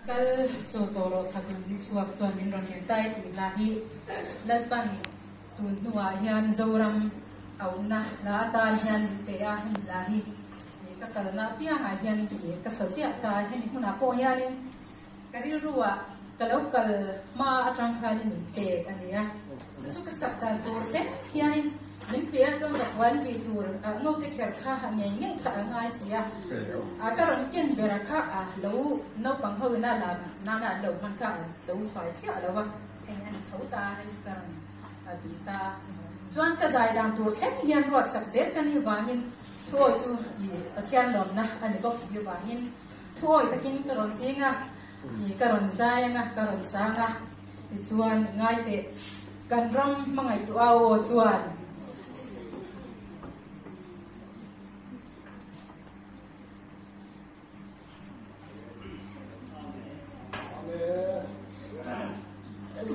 Kal chaw tawh rawh chhak lam ni chhuak chuan min rawn hel ta e tih hla hi Lalpan tun hnuah hian Zoram auhna hla atan hian min pe a, hemi hla hi ka kalna apiangah hian ka sa ziah ta a, hemi hmunah pawh hianin ka rilruah ka lo kal hma atang khanin min pek a ni a, chu chu ka sak dan tur thleng hianin min pe a chuan ka puan bih tur ngote kher kha ngei ngei kha a ngai si a, a ka rawn ken bera kha a lo naupang ho ina lam nana an lo hman kha a lo fai chiah lo a, hei a ni tho ta a, hei ka rawn bih ta a, chuan ka zai dan tur thleng hian ruat sak zel ka nih vangin thuawi chu i Pathian lawmna a ni bawk si vangin thuawi takin ka rawn ding a, i ka rawn zai anga ka rawn sang a, tichuan ngai teh kan ram hmangaihtuah aw chuan.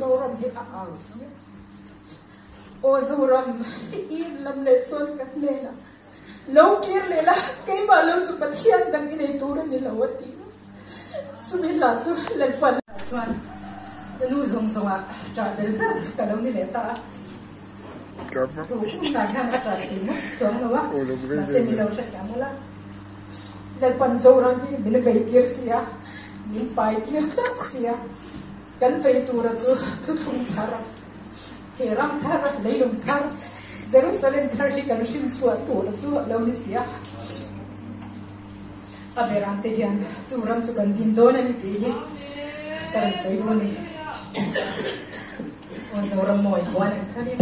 Zoram hi a au si. Aw Zoram, i lam leh chuan ka hnenah lo kir leh la, keimah lo chu Pathian dang i nei tur a ni lo a ti. Chumi hla chu Lalpan. Chuan ka nu zawng zawngah ṭah bel ber ka lo ni leh ta a. Tu hunah hian a ṭah thei ngawt chuang lo a, mahse mi lo hrethiam ula. Lalpan Zoram hi min vei tir si a, min pai tir tlat si a, kan vei tura chu thuthlung thar, he ram thar, leilung thar, Jerusalem thar hi kan hrin chhuah tura chu a lo ni si a. A beram te hian chu ram chu kan din dawn a ni tih hi ka rawn sawi duh a ni. Aw Zoram mawi puan an thar in.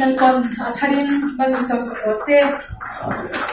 Lalpan a tharin mal min sawm sak rawh se.